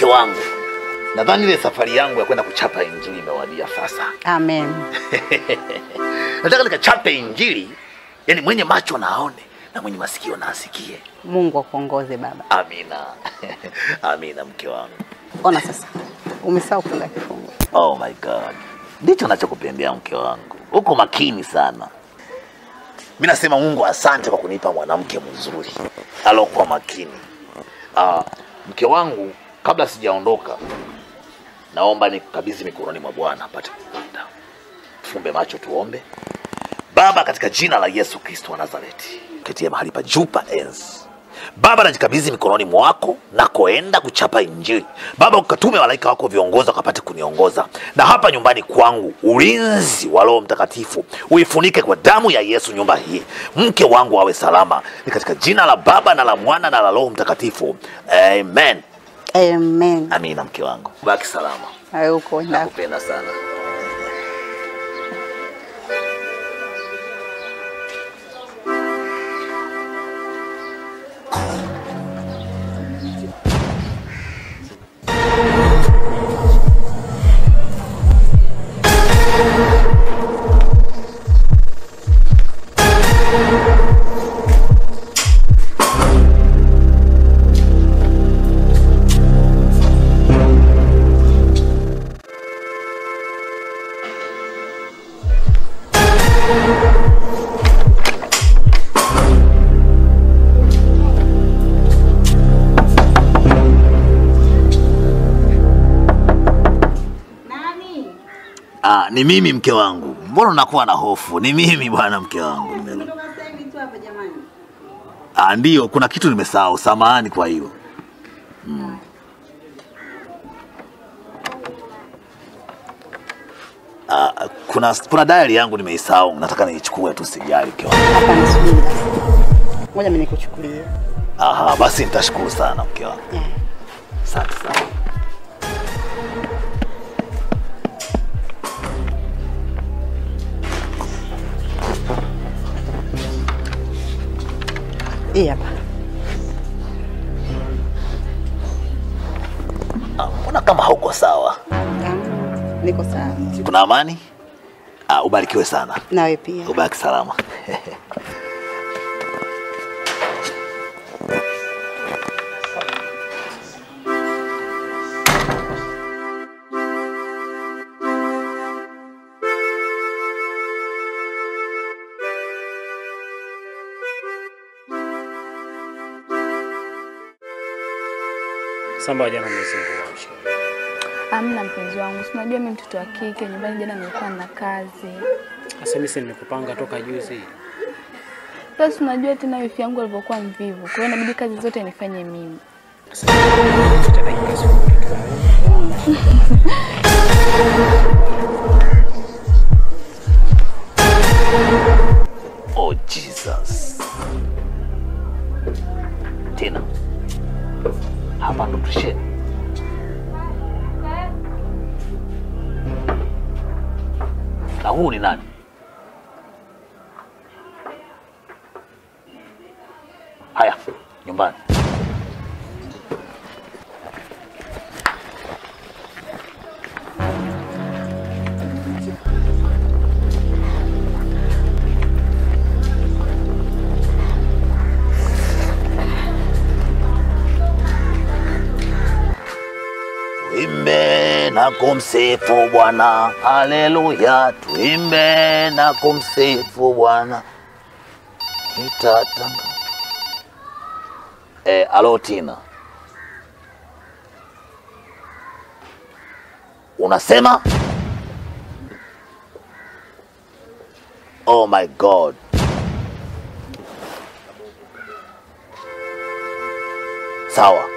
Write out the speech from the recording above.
Mke wangu, nadhani ile safari yangu ya kwenda kuchapa injili imewadia sasa. Amen. Nataka nikachape injili, yani mwenye macho na aone na mwenye masikio na asikie. Mungu akuongoze baba. Amina. Amina mke wangu. Ona sasa, umesahau kufunga kifungo. Oh my God. Ndicho nachokupendea mke wangu. Uko makini sana. Mimi nasema Mungu asante kwa kunipa mwanamke mzuri alokuwa makini. Mke wangu, kabla sijaondoka, naomba nikukabidhi mikononi mwa Bwana apate kukulinda. Tufumbe macho tuombe. Baba, katika jina la Yesu Kristo wa Nazareti, ketie mahali pa juu pa enzi. Baba, najikabidhi mikononi mwako na koenda kuchapa injili. Baba, ukatume malaika wako viongoza wakapate kuniongoza. Na hapa nyumbani kwangu ulinzi wa Roho Mtakatifu uifunike kwa damu ya Yesu nyumba hii. Mke wangu awe salama. Ni katika jina la Baba na la Mwana na la Roho Mtakatifu. Amen. Amen. Amina mke wangu. Baki salama. Hayo uko nakupenda sana. Ni mimi mke wangu. Mbona unakuwa na hofu? Ni mimi bwana mke wangu. Ndio, kuna kitu nimesahau. Samahani kwa hiyo. Kuna diary yangu nimeisahau. Nataka niichukue tu, sijali mke wangu. Hapana, subiri basi. Ngoja mimi nikuchukulie. Aha, basi nitashukuru sana mke wangu. Asante sana. Hii hapa. Mbona kama hauko sawa? Niko sawa. Kuna amani? Ubarikiwe sana. Nawe pia. Ubaki salama. Samba jana nimezingua mshikaji. Amna mpenzi wangu, si unajua mimi mtoto wa kike, nyumbani jana nilikuwa na kazi. Sasa mimi si nimekupanga toka juzi. Sasa unajua tena wifi yangu alivyokuwa mvivu. Kwa hiyo inabidi kazi zote nifanye mimi. Sasa dakika sifuri tu. Oh Jesus. Tena. Hapa ndo tusheni. Na huu ni nani? Haya, nyumbani. Tuimbe na kumsifu Bwana, haleluya. Tuimbe na kumsifu Bwana. Nitatanga. Alo Tina. Unasema? Oh my God. Sawa.